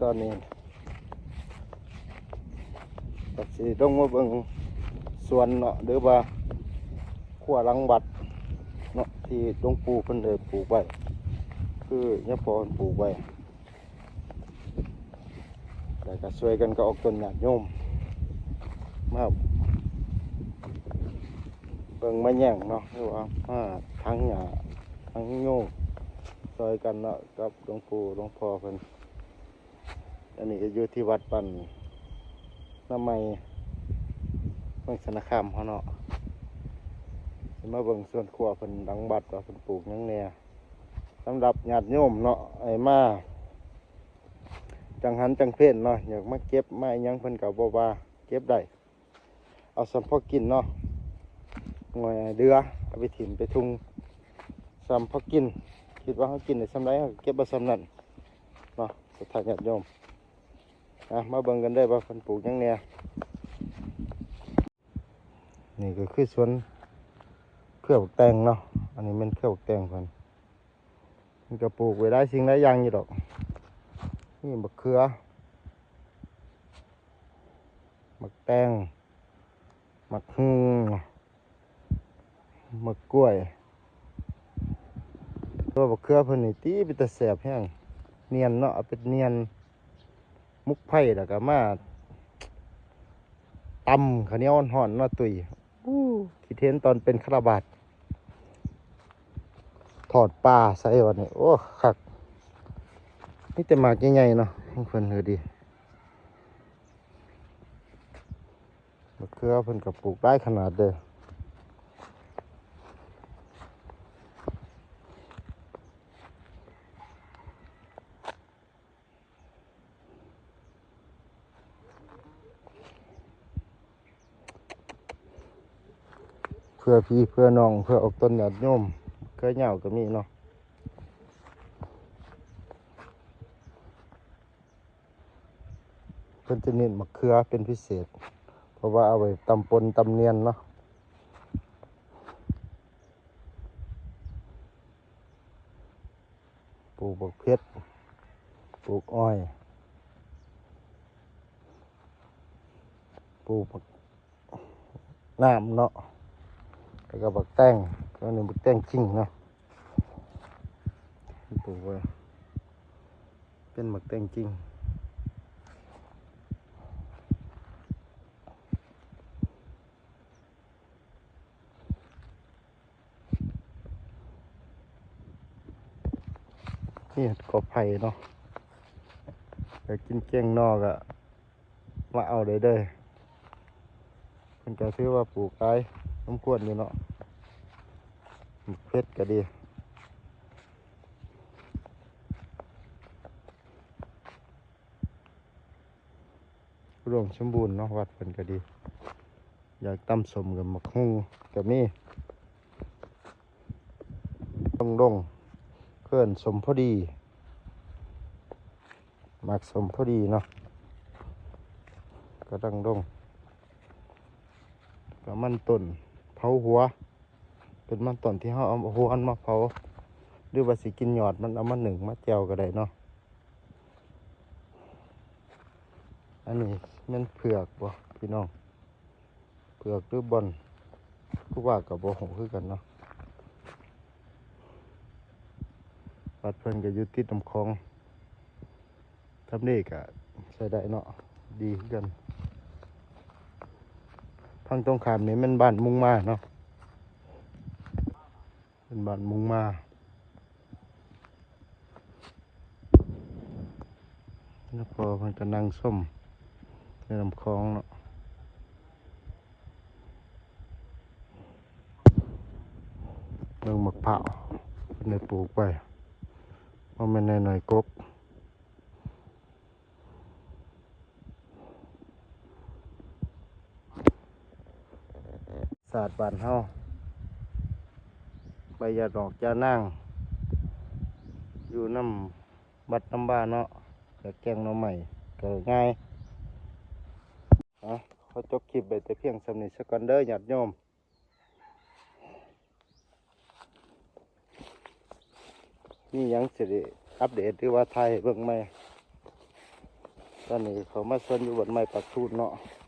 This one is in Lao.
ຕອນນີ້ກໍຊິລົງມາເບິ່ງສວນເນາະ ຫຼືວ່າຂົວຫຼັງວັດເນາະ ທີ່ຫຼວງປູ່ເພິ່ນໄດ້ປູກໄວ້ ຄືຍາພໍ່ເພິ່ນປູກໄວ້ ແລ້ວກໍຊ່ວຍກັນກັບອອກຕົນຍາດໂຍມ ມາເບິ່ງມາແຍງເນາະ ຫຼືວ່າມາຖາງຫຍ້າຖາງໂຍມ ຊ່ອຍກັນເນາະ ກັບຫຼວງປູ່ຫຼວງພໍ່ເພິ່ນ. ອັນນີ້ກໍຢູ່ທີ່ວັດບ້ານນາໃໝ່ ເມືອງຊະນະຄາມເຮົາເນາະ ຊິມາເບິ່ງສວນຄົວເພິ່ນຫຼັງວັດວ່າເພິ່ນປູກຫຍັງແດ່ ສຳລັບຍາດໂຍມເນາະ ໄອ້ມາຈັງຫັນຈັງເພັນເນາະ ຢາກມາເກັບມາອີ່ຫຍັງເພິ່ນກໍບໍ່ວ່າ ເກັບໄດ້ ເອົາສ່ຳພໍກິນເນາະ ໜ່ວຍເຫຼືອເອົາໄປຖິ້ມໄປທຸ່ງ ສ່ຳພໍກິນ ຄິດວ່າເຮົາກິນໄດ້ສ່ຳໃດ ເຮົາກໍເກັບເອົາສ່ຳນັ້ນເນາະ ສັດທາຍາດໂຍມ. ອ່ະ ມາເບິ່ງກັນເດີວ່າເພິ່ນປູກຫຍັງແດ່. ນີ້ກໍຄືສວນເຄືອບັກແຕງເນາະ ອັນນີ້ແມ່ນເຄືອບັກແຕງເພິ່ນ ເພິ່ນກໍປູກໄວ້ຫຼາຍສິ່ງຫຼາຍຢ່າງຢູ່ດອກ ມີບັກເຂືອ ບັກແຕງ ໝາກຫຸ່ງ ໝາກກ້ວຍ ແຕ່ວ່າບັກເຂືອເພິ່ນນີ້ຕິເປັນຕາແຊບແຮງ ໜຽນເນາະ ເອົາເປັນໜຽນ ໝົກໄຟ ແລ້ວກໍມາຕຳເຂົ້າໜຽວຮ້ອນໆເນາະ ຕຸ້ຍ ອູ້ ຄິດເຫັນຕອນເປັນຄາລາວາດ ທອດປາໃສ່ບັດນີ້ ໂອ້ ຄັກ ມີແຕ່ໝາກໃຫຍ່ໆເນາະ ຂອງເພິ່ນກໍດີ ມະເຂືອເພິ່ນກໍປູກຫຼາຍຂະໜາດເດີ້. ເພື່ອພີ່ເພື່ອນ້ອງ ເພື່ອອອກຕົນຍາດໂຍມ ເຄືອຍາວກໍມີເນາະ. ເພິ່ນຈະເນັ້ນໝາກເຂືອເປັນພິເສດ ເພາະວ່າເອົາໄວ້ຕຳປົ່ນຕຳໜຽນເນາະ. ປູກບັກເຜັດ ປູກອ້ອຍ ປູກບັກ ນ້ຳເນາະ ແລ້ວກໍບັກແຕງ ອັນນີ້ບັກແຕງຈິງເນາະ ປູກໄວ້ເປັນບັກແຕງຈິງ. ນີ້ກໍໄຜ່ເນາະ ຢາກກິນແກງໜໍ່ກໍມາເອົາໄດ້ເດີ້. ເພິ່ນກໍຖືວ່າປູກຫຼາຍສົມຄວນຢູ່ເນາະ ເຜັດກໍດີ ອຸດົມສົມບູນເນາະ ວັດເພິ່ນກໍດີ. ຢາກຕຳສົ້ມກັບໝາກຫຸ່ງກໍມີ ດົງໆ ເອີ້ນສົ້ມພໍດີ ໝາກສົ້ມພໍດີເນາະ ກະດັງດົງ ກະມັນຕົ້ນເຜົາຫົວ ເປັນມັນຕົ້ນທີ່ເຮົາເອົາຫົວມັນມາເຜົາ ຫຼືວ່າຊິກິນຍອດມັນ ເອົາມາໜຶ້ງມາແຈ່ວກໍໄດ້ເນາະ. ອັນນີ້ແມ່ນເຜືອກບໍ່ພີ່ນ້ອງ? ເຜືອກຫຼືບ່ອນ ຄູບາກໍບໍ່ຮູ້ຄືກັນເນາະ. ວັດເພິ່ນກໍຢູ່ຕິດນ້ຳຂອງ ທຳເລກໍໃຊ້ໄດ້ເນາະ ດີຄືກັນ. ຝັ່ງຕົງຂ້າມນີ້ແມ່ນບ້ານມຸງມາເນາະ ເປັນບ້ານມຸງມາ. ແລ້ວພໍ່ເພິ່ນກໍນັ່ງຊົມໃນນ້ຳຂອງເນາະ ເບິ່ງໝາກພ້າວເພິ່ນໄດ້ປູກໄວ້ ບໍ່ແມ່ນໜ້ອຍໆກົກ. ສາດບ້ານເຮົາ ໃບຢາດອກຢານາງ ຢູ່ນຳວັດນຳວາເນາະ ກະແກງໜໍ່ໄມ້ກະງ່າຍ. ເອົາ ຂໍຈົບຄລິບໄວ້ແຕ່ພຽງສ່ຳນີ້ສາກ່ອນເດີ້ຍາດໂຍມ. ມີຫຍັງຊິໄດ້ອັບເດດ ຫຼືວ່າຖ່າຍໃຫ້ເບິ່ງໃໝ່. ຕອນນີ້ເຂົ້າມາສວນຢູ່ບ້ານໃໝ່ປາກທູນເນາະ.